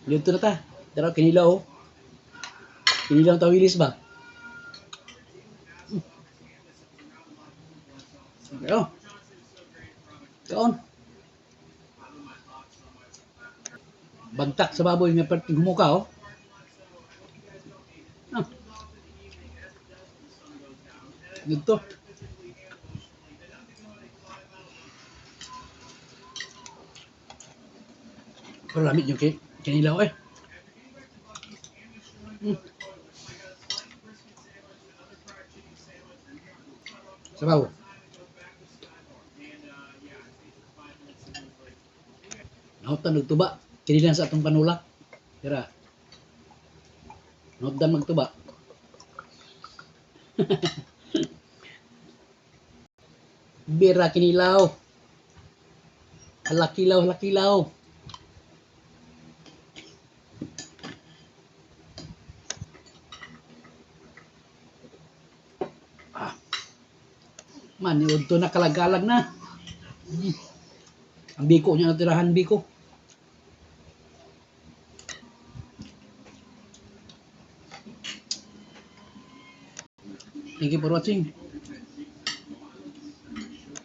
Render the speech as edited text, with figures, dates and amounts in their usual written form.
Dito na ta. Pero kinilaw, oh. Kinilaw tawilis ba? Okay, oh. Kaon. Bagtak sa baboy nga perting humuka, oh. Ah. Dito. Pero lamit yung kinilaw eh. Sabaw. Nahutan og tuba. Kini lang sa atong panulak. Tira. Nahutan magtuba. Bira kinilaw. Halakilaw, halakilaw. Ah. Man, to na kalagalag na. Ang biko niya natirahan biko. Thank you for watching.